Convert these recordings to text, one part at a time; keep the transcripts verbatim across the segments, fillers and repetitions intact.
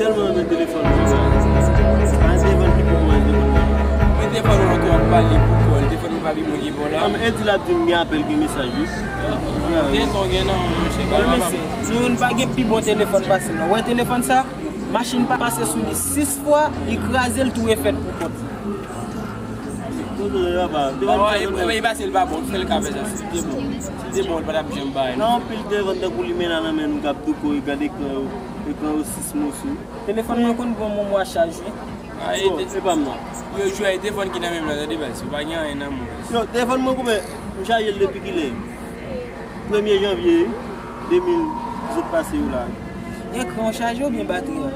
Tèlman renmen telefòn mwen, sa. Pa gen telefòn ki pi bon pase telefòn mwen. Mwen telefòn mwen, tou ap pale pou kò l, telefòn mwen pa pi bon ki bon la. An, e di l ap di m gen apèl, gen mesaj, wi. Gen ton, gen nan, monchè, pa gen pa. Nou youn pa gen pi bon telefòn pase l, non. Wè telefòn sa, machin pa pase sou li sis fwa, li kraze l, tou refèt pou kont li. Kote l, papa? Papa, e, e, e pase l pa bon, fè l ka fè sa. Si l te bon, si l te bon, l pa t ap janm bay, non. Nan anpil telefòn tankou limena nan men nou k ap douko, e gade ekran yo, ekran yo sis moso. Telefòn mwen konn pran yon mwa chaj, wi. Ah, e, bon, te- e pa m nan. Yo jwe telefòn ki nan men m nan, tande baz, yo pa gen anyen nan men. Yo, telefòn mwen koupe, m chaje l depi kilè? Premye janvye de mil dizwit pase yo la. Ekran an chaje oubyen batri an?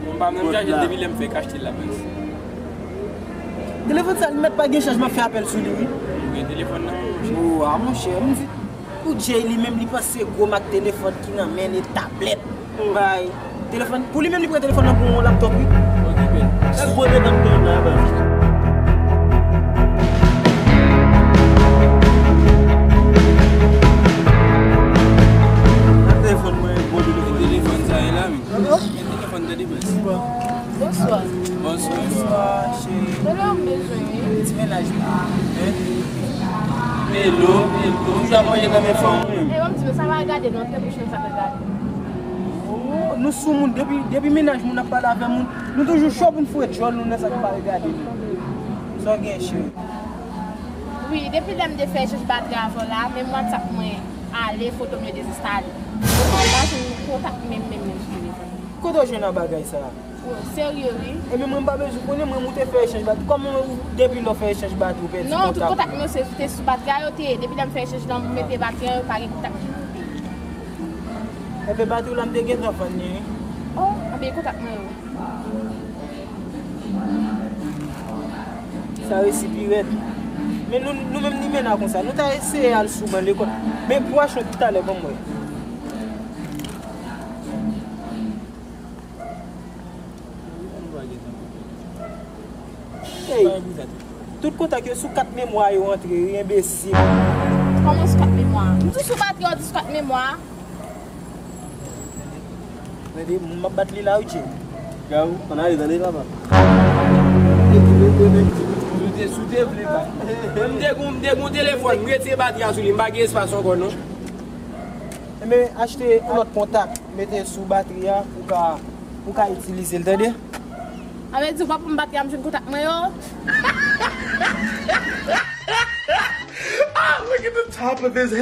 Bon, m pa menm chaje l depi lè m fèk achte l la, baz. Telefòn sa, li mèt pa gen chaj, m ap fè apèl sou li, wi. Ou gen telefòn nan men w, monchè. Oh, a, monchè, m di, pou Jay li menm, li panse gwo mak telefòn ki nan men l e tablèt. Bay. Telefòn, pou li menm, li pran telefòn nan pou yon laptop, wi. Okipe. Sa gwo telefòn ki nan men l la, baz. Sa telefòn mwen, gwo telefòn. Telefòn sa ye la, men. Alo? Gen telefòn tande, baz. Bonswa. Bonswa. Bonswa, cheri. Mwen la, m bezwen, wi. Ti mennaj la. Hello, hello. Ou toujou ap manje nan men fanm ou menm? E, ban m di nou, sa pa gade non, trè pwochen sa pa gade. Oh, nou sou moun, depi, depi mennaj moun ap pale avè moun, nou toujou cho pou n foure djòl nou nan sa k pa regade nou. Sa w gen, cheri? Wi, depi lè m te fè echanj batri avè w la, menm WhatsApp mwen ale, foto m yo dezenstale. Mwen pa janm kontak menm, menm, menm sou telefòn. Kote w jwenn nan bagay sa a? Serye, wi. Ebyen, mwen m pa bezwen konnen, mwen, ou te fè echanj batri. Kòman ou, depi lè w fè echanj batri, ou pèdi kontak? Non, tout kontak mwen yo se te sou batri a yo te ye. Depi lè m fè echanj la, m mete batri a, yo pa gen kontak mwen yo te ye. Ebyen, batri w la, m te gentan fann li, wi. Oh, ebyen, kontak mwen yo. Sa resi pi rèd. Men nou, nou menm limena konsa, nou ta eseye al sou ban lekòl. Men pou achte yon talè, ban m wè. Ey, tout kontak yo sou kat memwa yo antre, wi, enbesil. Kòman sou kat memwa? M di sou batri, ou di sou kat memwa. Tande, m ap bat li la, wi, Jay. Gaw, ann ale, tande, papa. Sou te, sou te vle ba. M te gon, m te gon telefòn, m retire batri a sou li, m pa gen espas ankò, non. Enben, achte yon lòt kontak, mete sou batri a pou ka, pou ka itilize l, tande? Sa vle di, w pa pou m batri a, m jwenn kontak mwen yo? Ah, look at the top of his head.